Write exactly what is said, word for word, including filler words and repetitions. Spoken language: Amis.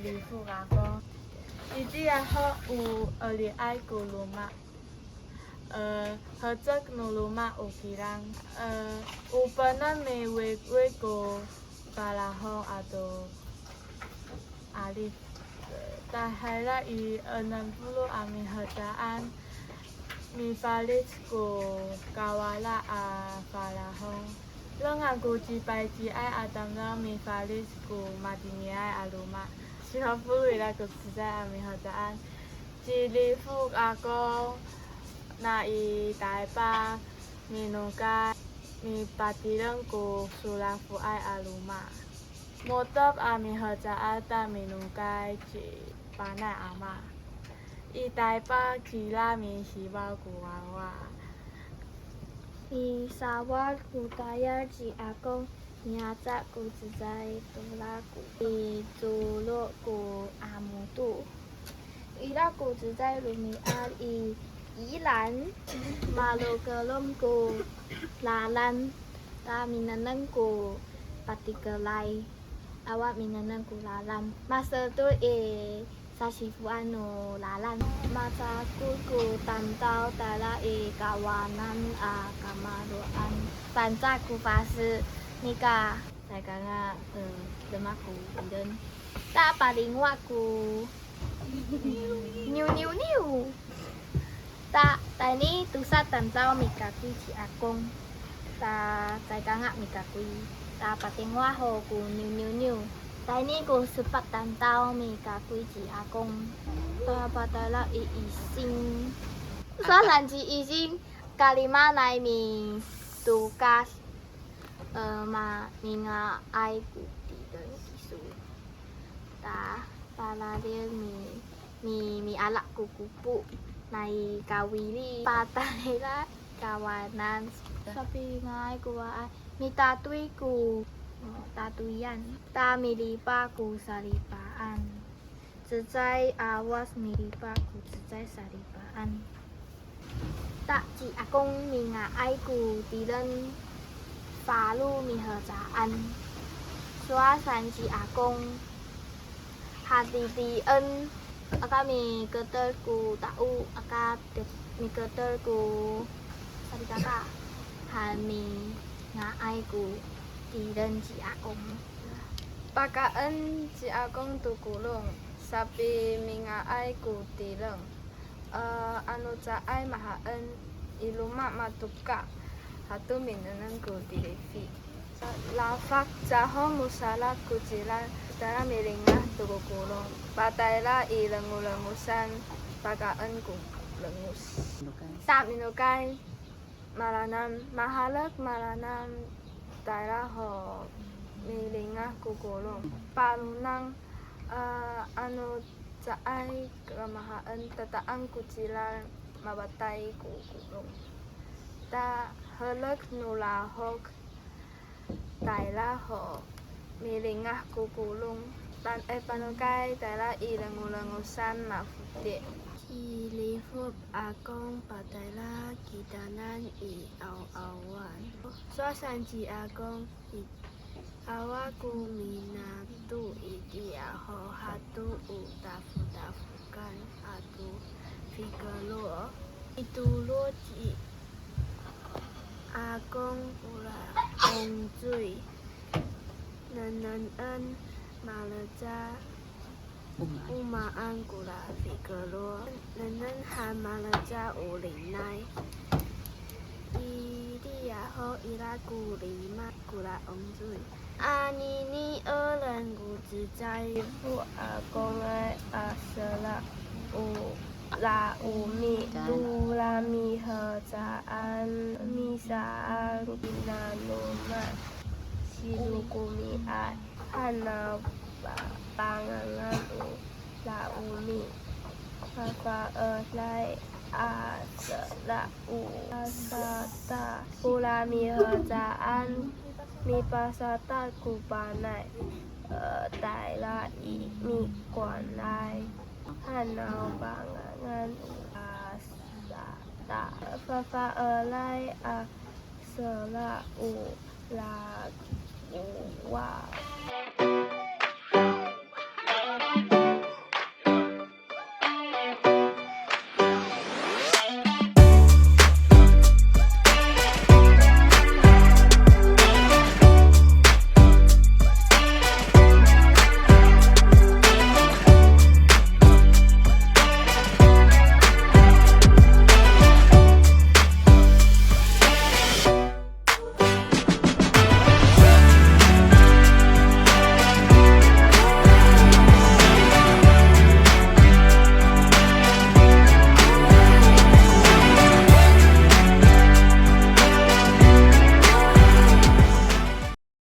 Lifok ako. Itiya ho o eliay ko loma'. E, hecek no loma' o kilang. E, o penen miwikwi ko falahong ato alif. Tahira i enem polo' a mihecaan, mifalic ko kawala a falahong. Dengan ko cipayciay a tamdaw mifalic ko matiniay a loma'. Siwa polo' ira ko cecay a mihecaan. Ci Lifok ako nai Taypak minokay, mipatireng ko solafoay a loma'. Mo^tep a mihecaan ta minokay ci Panay ama. I Taypak cira misiwaw ko wawa. Misawad ko tayal ci Akong, mihaca ko cecay torak ko, micolo' ko amoto. Ira ko cecay romi'ad i Ilan, malokelong ko lalan, ta minengneng ko patikelay, awa minengneng ko lalan. Masetol i sasifoan no lalan. Macakod ko tamdaw tayra i kawanan a kamaro'an. Fangcal ko fasi, nika caay kanga, e, demak ko tireng. Ta palingwa ko niw niw niw. Ta, tayni tosa tamdaw mikakoy ci Akong. Ta, caay kanga mikakoy. Ta, patingwa ho ko niw niw niw. Tayni ko sepat tamdaw mikakoy ci Akong. Ta, patayra i ising. Sowal saan ci ising, kalimanay mitokas, e, ma, minga'ay ko tireng kiso. Ta, palalin mi, mi, miala ko kopo nai kawili, patayra kawanan. Sapinga'ay ko wa'ay, mitatoy ko, o, tatoyan. Ta milipa ko salipaan. Cecay awas milipa ko cecay salipaan. Ta ci Akong minga'ay ko tireng falo mihecaan. Sowal saan ci Akong, hatitien, aka miketer ko tao, aka miketer ko salikaka, han minga'ay ko tireng ci Akong. Pakaen ci Akong to kolong, sapiminga'ay ko tireng. E, ano caay mahaen i loma' matoka, hato minengneng ko tilifi. Lafak caho mosadak ko cilal, tayra milingah to ko kolong. Patayra i lengolengosan, pakaen ko lengos. Ta minokay, maranam, maherek maranam, tayra ho milingah ko kolong. Palonang, e, ano caay kamahaen, tata'ang ko cilal, mapatay ko kolong. Ta herek no lahok, tayra ho milingah ko kolong. Pan, e, panokay tayra i lengolengosan mafoti'. Ci Lifok Akong patayra kitanan i aw'awan. Sowal saan ci Akong, i, awa ko minato itiya ho hato o tafotafokan ato fikelo. Mitolon ci Akong kora ongcoy. Nengnengen maleca, o maan kora fikelo. Nengneng han maleca o linay. Itiya ho ira ko lima kora ongcoy. Anini eren ko cecay. Lifok Akongay a sera o la'omi. Tora mihecaan, misa'ang i nanoman, sirokomiay han a pa, pangangan o la'omi. Fafaeday a sera o pasata. Tora mihecaan, mipasata ko panay, e, tayra i mikowanay han a pangangan o pasata. Fafaeday a sera o lakowa.